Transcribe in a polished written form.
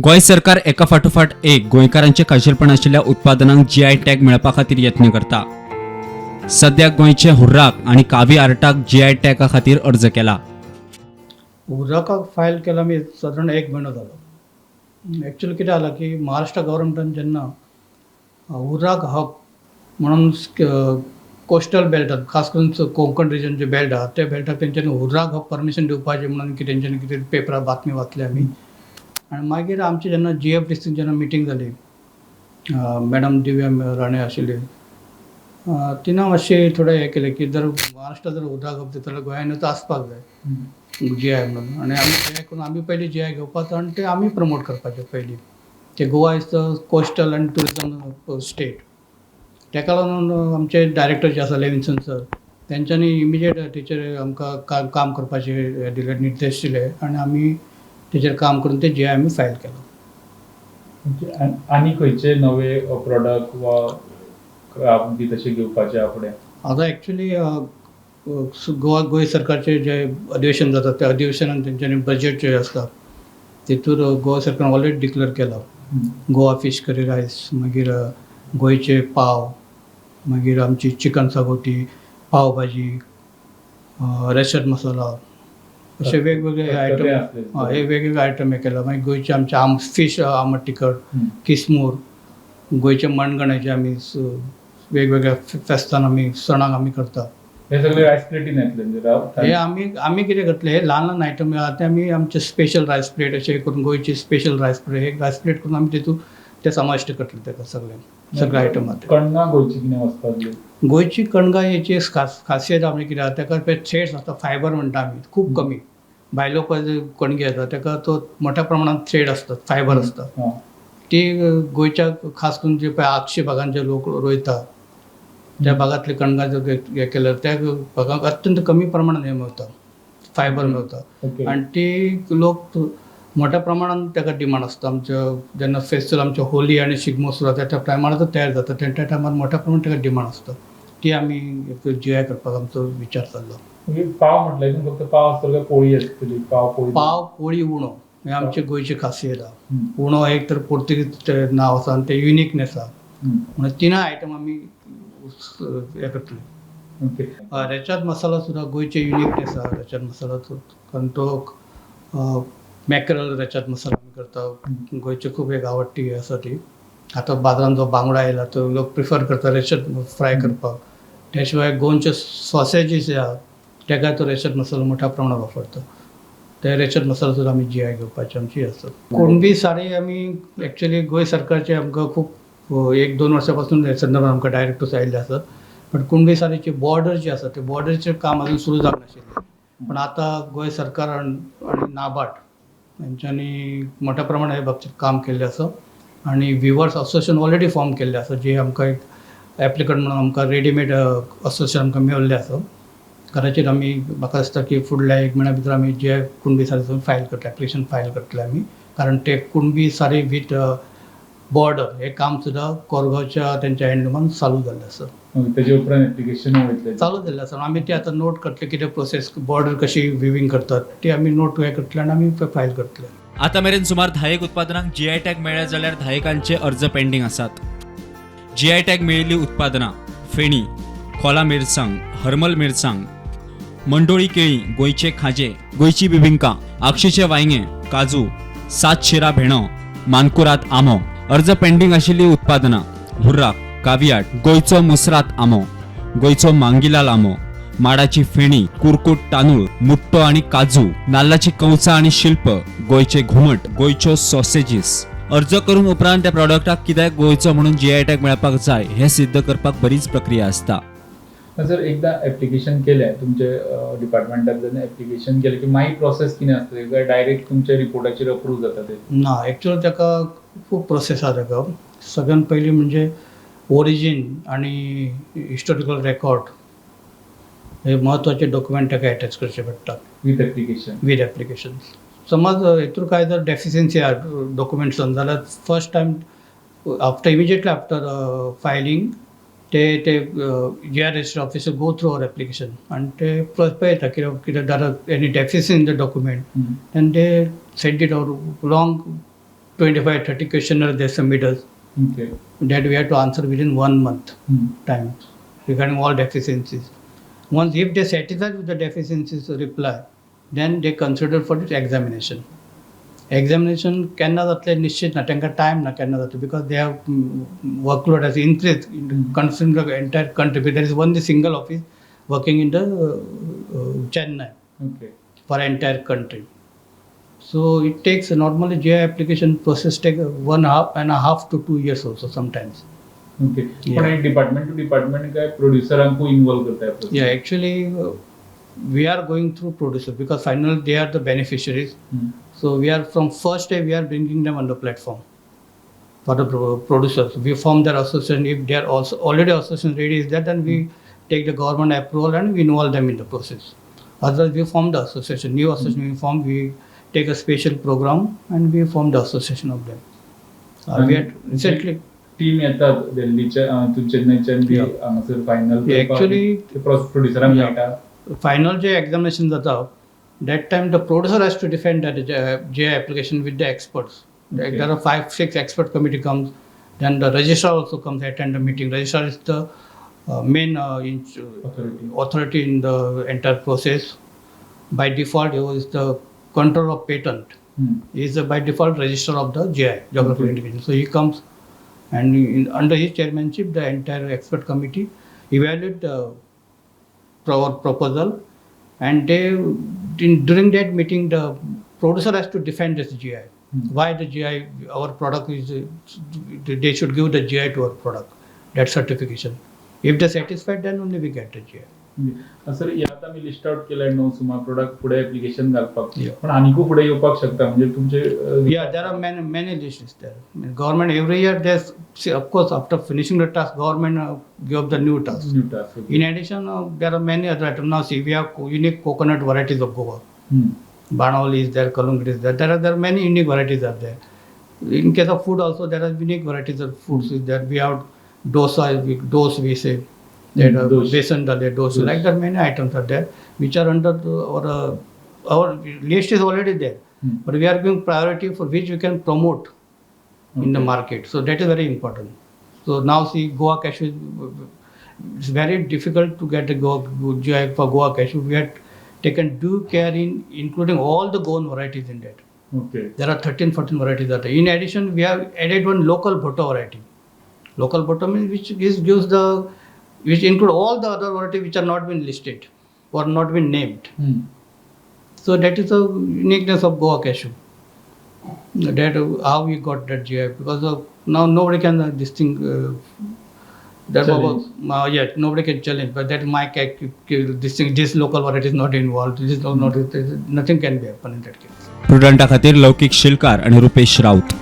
गोंय सरकार एका फाटोफाट एक गोंयकारांचे खाशेलपण आशिल्ल्या उत्पादनांक जीआय टॅग मेळपा खातीर यत्न करता. सद्या गोंयचे हुर्राक आनी कावी आर्टाक जीआय टॅगा खातीर अर्ज केला. हुर्राकाक फायल केला मी सादारण एक म्हयनो जालो. एक्चुअली कितें जालां की महाराष्ट्र गव्हर्मेंटान जेन्ना हुर्राक हब म्हणून कोस्टल बेल्टात, खास करून कोंकण रिजन जे बेल्ट आहा, त्या बेल्टाक तेंच्यांनी हुर्राक हब परमिशन दिवपाचें म्हणून की तेंच्यांनी कितें पेपरार बातमी वाचली आमी. आनी मागीर आमची जेन्ना जीएफडीसीन जेन्ना मिटींग जाली, मॅडम दिव्या राणे आशिल्ली, तिणें मातशें थोडें हें केलें की जर महाराष्ट्रा जर हुर्राक हब दिता जाल्यार गोंयानूय तो आसपाक जाय जीआय म्हणून. आनी आमी हें करून आमी पयलीं जीआय घेवपाचो आनी ते आमी प्रमोट करपाचें पयलीं की Goa is the coastal and tourism state. ताका लागून आमचे डायरेक्टर जे आसा, लेविन्सन सर, तेंच्यांनी इमिजिएट तेचेर आमकां काम करपाचे हें दिले, निर्देश दिले आनी आमी तेचेर काम करून ते जीआय आमी फायल केलो. म्हणजे आनी खंयचे नवे प्रोडक्ट वा क्राफ्ट बी तशे घेवपाचे आहा फुडें? आतां एक्चुली गोवा गोंय सरकारचे जे अधिवेशन जाता, त्या अधिवेशनान तेंच्यांनी बजेट जे आसता, तेतूर गोवा सरकारान ऑलरेडी डिक्लेअर केला गोवा फीश करी रायस, मागीर गोंयचे पाव, मागीर आमची चिकन शागोती, पाव भाजी, रेचद मसाला, अशे वेगवेगळे सगळे आयटम. आसले. हय, हे वेगवेगळे आयटम हे केला. मागीर गोंयचे आमचे आम फीश आमट तिखट, किसमूर, गोंयचे मणगण्याचे आमी वेगवेगळ्या फेस्तान आमी, सणाक आमी करता. हे सगळे रायस प्लेटीन येतले म्हणजे हे आमी आमी कितें करतले, हे ल्हान ल्हान आयटम आहा ते आमी आमचे स्पेशल रायस प्लेट अशें करून, गोंयची स्पेशल रायस प्लेट, हे रायस प्लेट करून आमी तितून ते समाविश्ट करतले ताका सगळे सगळे आयटम आहा ते. कणगां गोंयची कितें वचपाक जाय? गोंयची कणगां हेची खास खासियत आमी कितें आहा, ताका ते थ्रेड्स आसता, फायबर म्हणटा आमी, खूब कमी. भायलो पळय कणगी येता, ताका तो मोठ्या प्रमाणात थ्रेड आसतात, फायबर आसता. ती गोंयच्या खास करून जे पळय आगशी भागान जे लोक रोयता, त्या भागांतले कणगां जर हे केल्यार त्या भागाक अत्यंत कमी प्रमाणात हें मेळता, फायबर मेळता. आनी ती लोक मोठ्या प्रमाणान ताका डिमांड आसता. आमच्या जेन्ना फेस्टिवल, आमच्या होली आनी शिगमो सुरू जाता, त्या टायमार तो तयार जाता, त्या टायमार मोठ्या प्रमाणात ताका डिमांड आसता. ती आमी जीआय करपाक आमचो विचार चल्ला. म्हणजे पाव म्हटल्यार हितून फक्त पाव आसतलो काय पोळी आसतली? पाव, पोळी? पाव, पोळी, उणो हे आमचे गोंयची खासियत आहा. उणो एक तर पोर्तुगीज नांव आसा आनी तें युनिकनेस आहा. म्हणून तिनूय आयटम आमी हें करतले. रेचाद मसाला सुद्दां गोंयचे युनिकनेस आहा. रेचाद मसाला, कारण तो मॅकरल रेचाद मसाला आमी करता. गोंयची खूब एक आवडटी हें आसा ती. आतां बाजारान जो बांगडो आयला, तो लोक प्रिफर करता रेचद फ्राय करपाक. त्या शिवाय गोंयचे सॉसेजीस जे आहा, तेकाय तो रेचद मसालो मोठ्या प्रमाणात वापरता. ते रेचद मसाला सुद्दां आमी जीआय घेवपाची आमची आसा. कुणबी साडी आमी एक्चुअली गोंय सरकारचे आमकां खूब एक दोन वर्सां पासून हे संदर्भात आमकां डायरेक्टर्स आयिल्ले आसात, पण कुणबी साडीची बॉर्डर जी आसा, ते बॉर्डरीचें काम अजून सुरू जावंक नाशिल्लें. पण आतां गोंय सरकार आनी नाबार्ड हेंच्यांनी मोठ्या प्रमाणात हे बाबतींत काम केल्लें आसा आनी विवर्स असोसिएशन ऑलरेडी फॉर्म केल्लें आसा, जे आमकां एक एप्लिकंट म्हणून आमकां रेडीमेड असोसिएशन आमकां मेळिल्लें आसा. कदाचित आमी, म्हाका दिसता की फुडल्या एक म्हयन्या भितर आमी जे कुणबी साडी फायल करतले, एप्लिकेशन फायल करतले आमी, कारण ते कुणबी साडी विथ बॉर्डर हे काम सुद्दां कोरगांवच्या तेंच्या हँडलूमान चालू जाल्लें आसा. तेजे उपरांत एप्लिकेशन वयतले? चालू जाल्लें आसा. आमी ते आतां नोट करतले, कितें प्रोसेस, बॉर्डर कशी विवींग करतात ती आमी नोट हें करतले आनी आमी फायल करतले. आता मेरेन सुमार 10 एक उत्पादनांक जीआय टॅग मेळ्ळ्या जाल्यार धायेकांचे अर्ज पेंडींग आसात. जीआय टॅग मेळिल्ली उत्पादनां: फेणी, खोला मिरसांग, हरमल मिरसांग, मंडोळी केळी, गोंयचे खाजे, गोंयची बिबिंका, आगशीचे वांयगें, काजू, सात शिरा भेणो, मानकुराद आंबो. अर्ज पेंडींग आशिल्ली उत्पादनां: हुर्राक, कावियाट, गोंयचो मुसरात आंबो, गोंयचो मांगिलाल आंबो, माडाची फेणी, कुरकुट तांदूळ, मुट्टो आणि काजू, नाल्लाची कंवचा आणि शिल्प, गोंयचे घुमट, गोंयच्यो सॉसेजीस. अर्ज करून उपरांत त्या प्रॉडक्टाक कित्याक गोंयचो म्हणून जीआय टॅग मेळपाक जाय हें सिद्ध करपाक बरीच प्रक्रिया आसता. जर एकदां एप्लिकेशन केलें तुमचे डिपार्टमेंटांतल्यान, एप्लिकेशन केलें की मागीर प्रोसेस कितें आसता काय डायरेक्ट तुमच्या रिपोर्टाचेर अप्रूव जाता ते? ना, एक्चुअली ताका खूब प्रोसेस आहा. ताका सगळ्यात पयलीं म्हणजे ओरिजीन आनी हिस्टोरिकल रेकॉर्ड हे म्हत्वाचे डॉक्युमेंट ताका एटॅच करचे पडटा. With application? With application. समज हितून काय जर डेफिशियन्सी आहा डॉक्युमेंट्सान जाल्यार first time after, immediately after filing, ते ते GI register officer go through our application आनी ते पळयता कितें कितें there are any deficiency in the document and they send it out long 25-30 questionnaire they submit us that we have to answer within one month time regarding all deficiencies. Once if they satisfied with the deficiencies reply, then they consider for this examination. Examination केन्ना जातलें निश्चित ना, तांकां time ना केन्ना जातलें, because they have workload has increase considering the entire country. There is one single office working in the Chennai for entire country. So it takes normally GI application process take 1.5 to 2 years also sometimes. Okay, पण department two department काय प्रोड्युसरांकूय involve करता? Yeah, actually, we are going through producers because finally they are the beneficiaries. So we are from first day we are bringing them on the platform for the producers. We form their association. If they are also already association ready is there, then we take the government approval and we involve them in the process. Otherwise, we form the association. New association we form. We take a special program and we form the association of them. We had recently. Team येतात दिल्लीच्या, चेन्नईच्यान बी हांगासर final? Yeah, actually- प्रोड्युसरांक Yeah. मेळटा? Final J examination जाता, that time the producer has to defend that GI application with the experts. There are 5-6 expert committee comes, then the registrar also comes, attend the meeting. Registrar is the main Authority. Authority in the entire process. By default, he is the control of patent. He is the by default registrar of the GI, geographical indication. So he comes and under his chairmanship, the entire expert committee evaluate the our proposal, and during that meeting the producer has to defend this GI. Why the GI, our product is, they should give the GI to our product, that certification. If they're satisfied, then only we get the GI. Sir, हे आता आमी list out केलाय णव सुमार product फुडें application घालपाक, Yeah. पण आनिकूय फुडें येवपाक शकता म्हणजे तुमचे Yeah, there are many many lists there. I mean, government every year there's, see, of course after finishing the task, government give up the new task. New task. In addition, there are many other items. Now see, we have unique coconut varieties of Goa. Banavali is there, Kalungit is there. There are many unique varieties are there. In case of food also, there are unique varieties of foods is there. We have dosa, dose we say, that Dosh. Besan dale, dosa. Dosh. Like that, many items are there, which are under our list is already there. But we are giving priority for which we can promote in the market. So that is very important. So now see, Goa cashew, it's very difficult to get a Goa GI for Goa cashew. We had taken due care in including all the Goan varieties in that. There are 13, 14 varieties are there. In addition, we have added one local Bhutto variety. Local Bhutto means which gives the, which include all the other varieties which are not been listed or not been named. So that is the uniqueness of Goa cashew. That how we got that GI, because of now nobody can this thing. That Challenge. Yeah, nobody can challenge. But that my this thing, this local variety is not involved. This is not, nothing can be happen in that case. प्रुडंटा खातीर लौकीक शिलकार आनी रुपेश राऊत.